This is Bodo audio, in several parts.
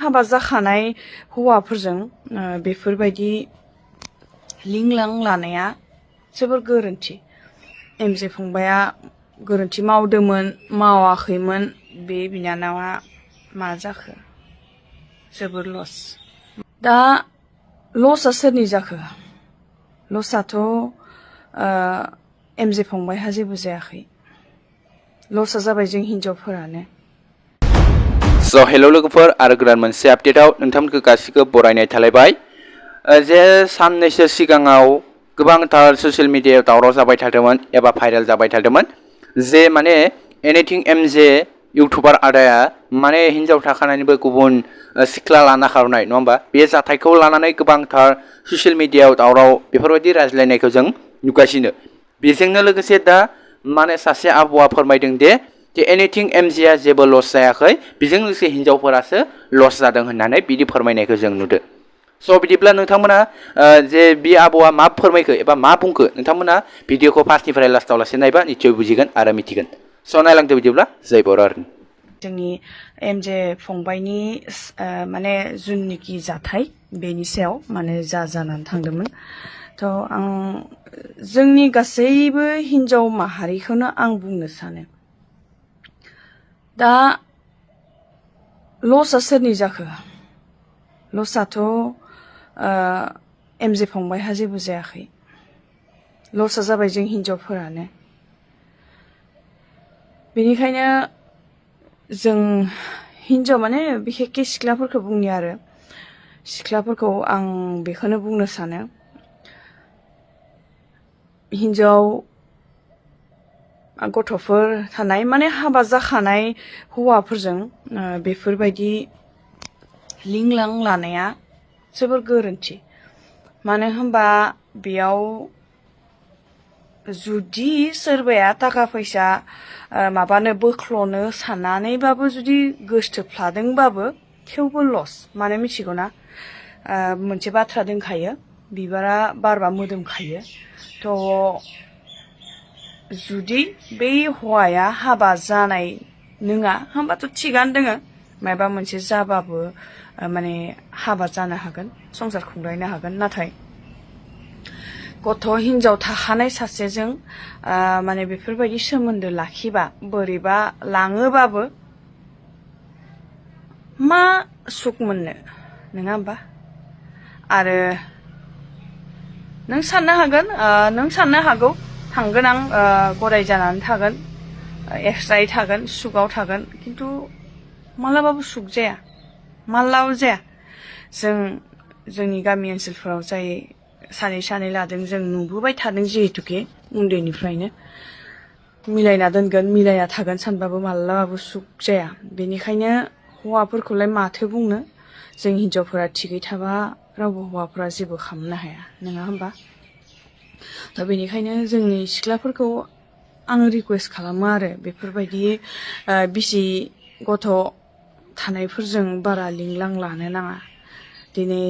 हाबा जाखानाय हौवाफोरजों बेफोरबायदि लिंलां लानाया जोबोर गोरोन्थि। एमजे फंबाया गोरोन्थि मावदोंमोन मावाखैमोन, बे बिनानावा मा जाखो? जोबोर लस। दा लसआ सोरनि जाखो? लसआथ' एमजे फंबायहा जेबो जायाखै। लसआ जाबाय जों हिनजावफोरानो। स' हेल' लोगोफोर, आरो गोदान मोनसे आपडेटआव नोंथांमोनखौ गासिखौबो बरायनाय थालायबाय। जे साननैसो सिगाङाव गोबांथार ससियेल मिडियायाव दावराव जाबाय थादोंमोन एबा भाइरेल जाबाय थादोंमोन, जे माने एनिथिं एमजे इउटुबार आदाया माने हिन्जाव थाखानानैबो गुबुन सिख्ला लाना खारनाय, नङा होमबा? बे जाथायखौ लानानै गोबांथार ससियेल मिडियायाव दावराव बेफोरबायदि रायज्लायनायखौ जों नुगासिनो। बेजोंनो लोगोसे दा माने सासे आब'आ फोरमायदों जे एनिथिं एमजेआ जेबो लस जायाखै, बेजों लोगोसे हिन्जावफोरासो लस जादों होननानै बिदि फोरमायनायखौ जों नुदों। स' बिदिब्ला नोंथांमोना जे बि आब'आ मा फोरमायखो एबा मा बुंखो, नोंथांमोना भिडिअखौ फार्स्टनिफ्राय लास्टाव लासै नायबा निस्सय बुजिगोन आरो मिथिगोन। स' नायलांदो बिदिब्ला जय बर' आर्मि। जोंनि एमजे फंबायनि माने जुननिखि जाथाय बेनि सायाव माने जानानै थांदोंमोन। थ' आं जोंनि गासैबो हिन्जाव माहारिखौनो आं बुंनो सानो, दा लसआ सोरनि जाखो? लसआथ' एमजे फंबायहा जेबो जायाखै। लसआ जाबाय जों हिन्जावफोरानो। बेनिखायनो जों हिन्जाव माने बिखेखके सिख्लाफोरखौ बुंनि आरो सिख्लाफोरखौ आं बेखौनो बुंनो सानो, हिन्जाव गथ'फोर थानाय माने हाबा जाखानाय हौवाफोरजों बेफोरबायदि लिंलां लानाया जोबोर गोरोन्थि। मानो होनबा बेयाव जुदि सोरबाया थाखा फैसा माबानो बोख्ल'नो साननानैबाबो जुदि गोसथोफ्लादोंबाबो थेवबो लस। मानो मिथिगौ ना? मोनसे बाथ्रा दंखायो, बिबारा बारबा मोदोमखायो। थ' जुदि बै हौवाया हाबा जानाय नङा होनबाथ' थिगानो दोङो, माबा मोनसे जाबाबो माने हाबा जानो हागोन, संसार खुंलायनो हागोन। नाथाय गथ' हिन्जाव थाखानाय सासेजों माने बेफोरबायदि सोमोन्दो लाखिबा बोरैबा लाङोबाबो मा सुख मोननो, नङा होमबा? आरो नों साननो हागोन, नों साननो हागौ थांगोन आं गदाय जानानै थागोन, एक्सट्रायै थागोन, सुखआव थागोन, खिन्थु मालाबाबो सुख जाया, मालाबाबो जाया। जोंनि गामि ओनसोलफोराव जाय सानै सानै लादों जों नुबोबाय थादों, जिहेतुके उन्दैनिफ्रायनो मिलायना दोनगोन मिलायना थागोन सानबाबो मालाबाबो सुख जाया। बेनिखायनो हौवाफोरखौलाय माथो बुंनो, जों हिन्जावफोरा थिगै थाबा रावबो हौवाफोरा जेबो खालामनो हाया, नङा होमबा? दा बेनिखायनो जोंनि सिख्लाफोरखौ आं रिकुवेस्ट खालामो आरो बेफोरबायदि बिसि गथ' थानायफोरजों बारा लिंलां लानो नाङा। दिनै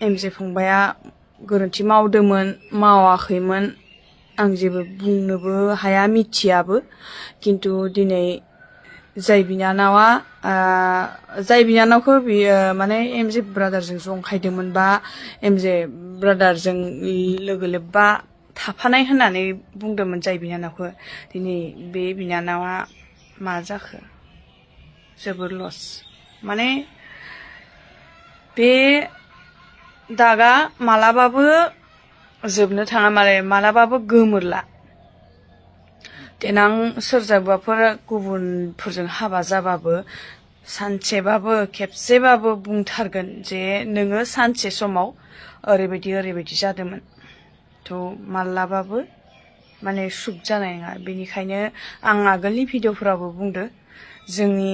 एमजे फंबाया गोरोन्थि मावदोंमोन मावाखैमोन आं जेबो बुंनोबो हाया, मिथियाबो। खिन्थु दिनै जाय बिनानावखौ बियो माने एमजे ब्रादारजों जंखायदोंमोन बा एमजे ब्रादारजों लोगो लोब्बा थाफानाय होननानै बुंदोंमोन जाय बिनानावखौ, दिनै बे बिनानावा मा जाखो? जोबोर लस। माने बे दागा मालाबाबो जोबनो थाङा, माने मालाबाबो गोमोरला। देनां सोरजोंबाफोर गुबुनफोरजों हाबा जाबाबो सानसेबाबो खेबसेबाबो बुंथारगोन जे नोङो सानसे समाव ओरैबायदि जादोंमोन। थ' मालाबाबो माने सुख जानाय नङा। बेनिखायनो आं आगोलनि भिडिअफोरावबो बुंदो, जोंनि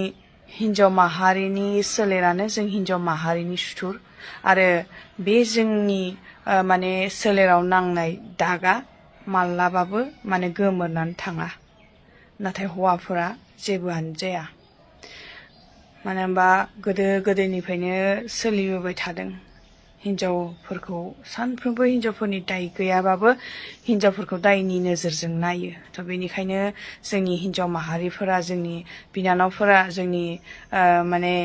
हिन्जाव माहारिनि सोलेरानो जों हिन्जाव माहारिनि सुथुर, आरो बे जोंनि माने सोलेराव नांनाय दागा मालाबाबो माने गोमोरनानै थाङा। नाथाय हौवाफोरा जेबोआनो जाया। मानो होनबा गोदो गोदायनिफ्रायनो सोलिबोबाय थादों, हिन्जावफोरखौ सानफ्रोमबो हिन्जावफोरनि दाय गैयाबाबो हिन्जावफोरखौ दायनि नोजोरजों नायो। थ' बेनिखायनो जोंनि हिन्जाव माहारिफोरा, जोंनि बिनानावफोरा, जोंनि माने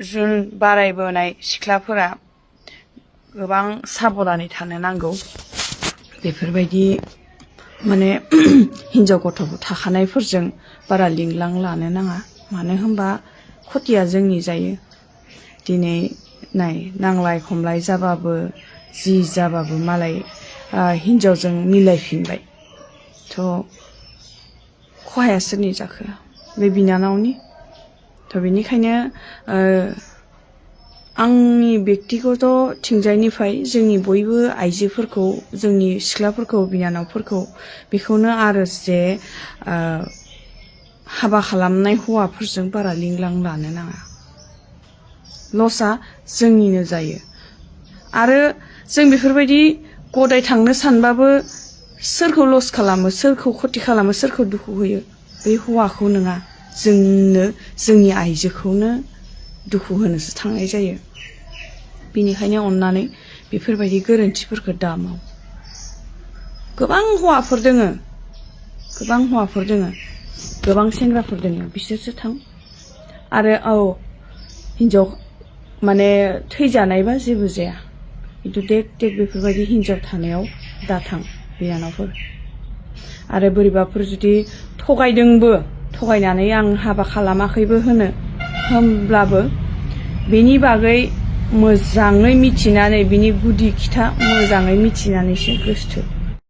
जुन बारायबोनाय सिख्लाफोरा गोबां साबधानै थानो नांगौ बेफोरबायदि माने हिनजाव गथ' थाखानायफोरजों बारा लिंलां लानो नाङा मानो होनबा खथिया जोंनि जायो दिनै नाय नांलाय खमलाय जाबाबो जि जाबाबो मालाय हिनजावजों मिलायफिनबाय थ' खहाया सोरनि जाखो बे बिनानावनि थ' बेनिखायनो आंनि बेक्तिगत थिंजायनिफ्राय जोंनि बयबो आइजोफोरखौ जोंनि सिख्लाफोरखौ बिनानावफोरखौ बेखौनो आरो जे हाबा खालामनाय हौवाफोरजों बारा लिंलां लानो नाङा लसआ जोंनिनो जायो आरो जों बेफोरबायदि गदाय थांनो सानबाबो सोरखौ लस खालामो सोरखौ खथि खालामो सोरखौ दुखु होयो बे हौवाखौ नङा जोंनो जोंनि आइजोखौनो दुखु होनोसो थांनाय जायो बेनिखायनो अननानै बेफोरबायदि गोरोन्थिफोरखौ दा माव गोबां हौवाफोर दोङो गोबां सेंग्राफोर दोङो बिसोरसो थां आरो हिनजाव माने थैजानायबा जेबो जाया खिन्थु देख बेफोरबायदि हिनजाव थानायाव दा थां बिनानावफोर आरो बोरैबाफोर जुदि थगायनानै आं हाबा खालामाखैबो होमब्लाबो बेनि बागै मोजाङै मिथिनानै बिनि गुदि खिथा मोजाङै मिथिनानैसो गोसथो